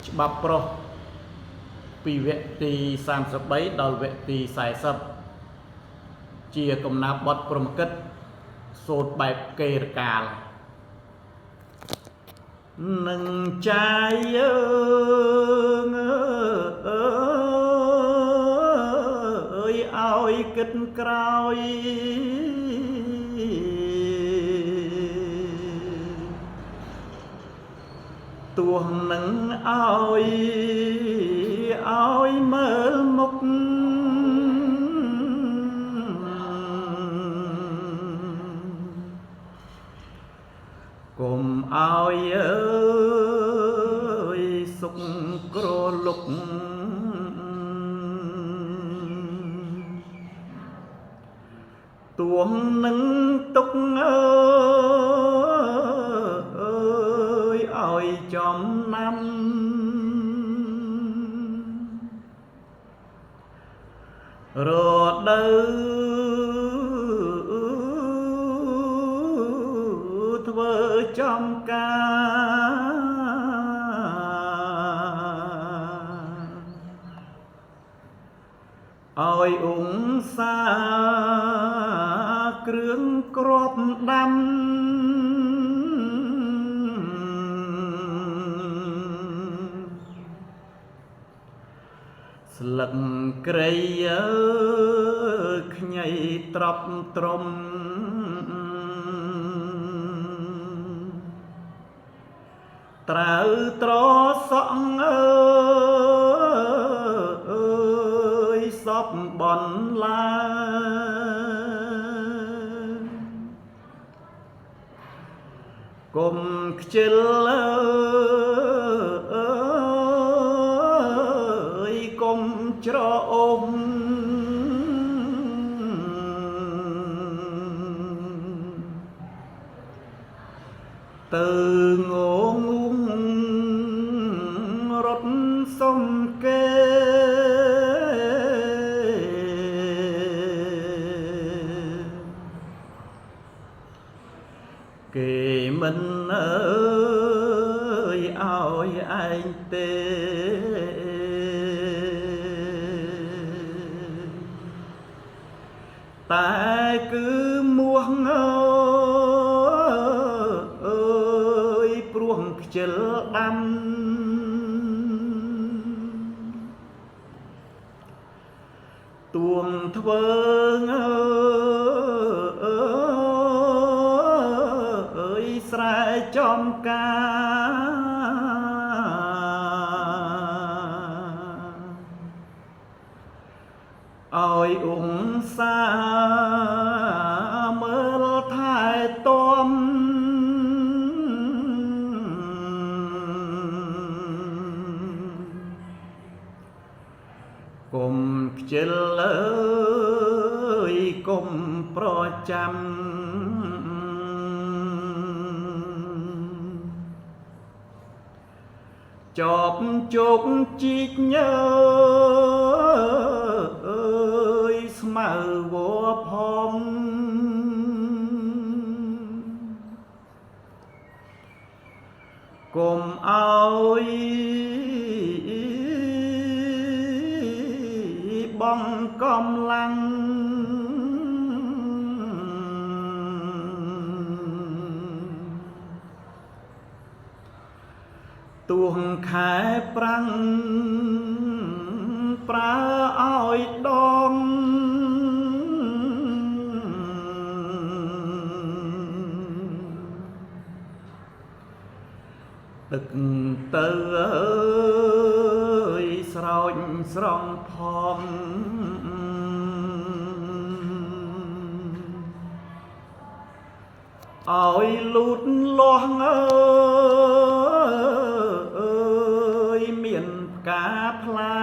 ច្បាប់ប្រុសពីវគ្គទី33ដល់វគ្គទី40ជាកំណាប់បទព្រហ្មកិច្ចសូត្របែបកេរកាលនឹងចាយអើងអើយឲ្យគិតក្រោយ ទោះនឹងឲ្យឲ្យមើលមុខកុំឲ្យអើយសុខក្រលុកទោះនឹងទុកអើយឲ្យចំណាំរដូវធ្វើចំការឲ្យអង្សាគ្រឿងក្របដាំស្លឹកគ្រៃអើយខ្ញីត្រប់ត្រំត្រូវត្រសក់អើយសពបនឡាគុំខ្ជិលអើយគុំច្រអូសទៅងងងរត់សុំគេគេមិនអើយឲ្យឯងទេតែគឺមោះអើយព្រោះខ្ជិលដាំទួងធ្វើអើយស្រែចំការឲ្យអង្សាមើលថែទាំគុំខ្ជិលអើយគុំប្រចាំចប់ជោគជីកញើអើយស្មៅវផងគុំឲ្យបងកំលាំងទោះខែប្រាំងប្រើឲ្យដងទឹកទៅអើយស្រោចស្រង់ផងឲ្យលូតលាស់អើយមានផ្កាផ្លែ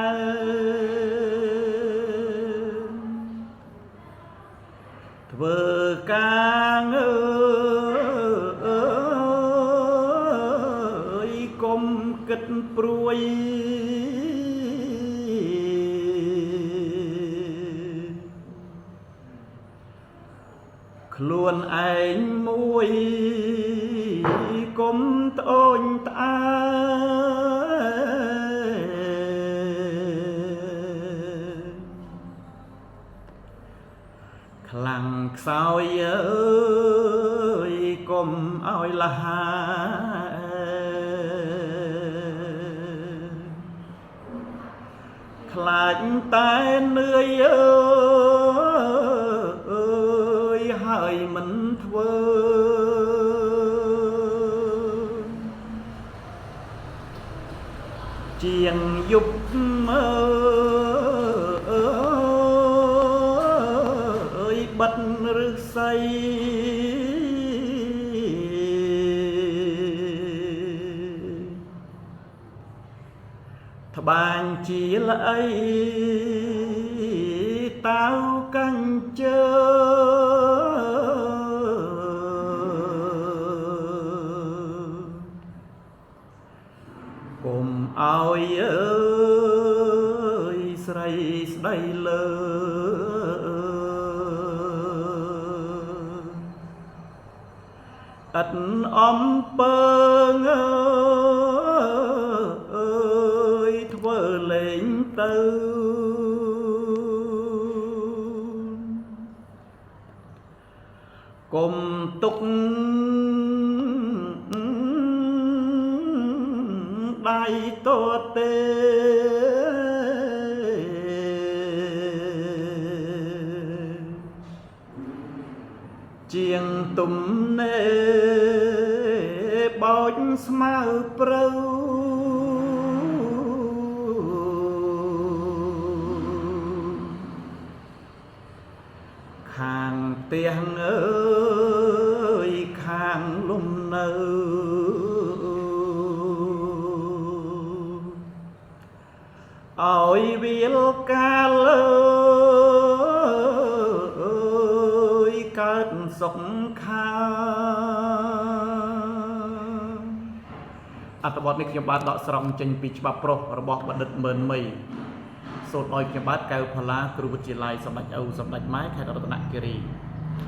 ធ្វើការអើយកុំគិតព្រួយខ្លួនឯងមួយកុំត្អូញត្អែ ខ្សោយអើយកុំឲ្យលហាខ្លាចតែនឿយអើយហើយមិនធ្វើជាងយប់អើយបិទឫស្សីត្បាញជាល្អីតាវកាញ់ជើគុំឲ្យអើយស្រីស្ដីលើឥតអំពើងអើយធ្វើលេងទៅគុំទុកដៃតទេជាងទំនេរបោចស្មៅព្រៅខាងផ្ទះអើយខាងលំនៅឲ្យវាលកាលអើយកើតសុខខាអត្ថបទនេះខ្ញុំបាទដកស្រង់ចេញពីច្បាប់ប្រុសរបស់បណ្ឌិតមឿនមីសូត្រដោយខ្ញុំបាទកៅផល្លាគ្រូវិទ្យាល័យសម្ដេចឪសម្ដេចម៉ែខេត្តរតនគិរី។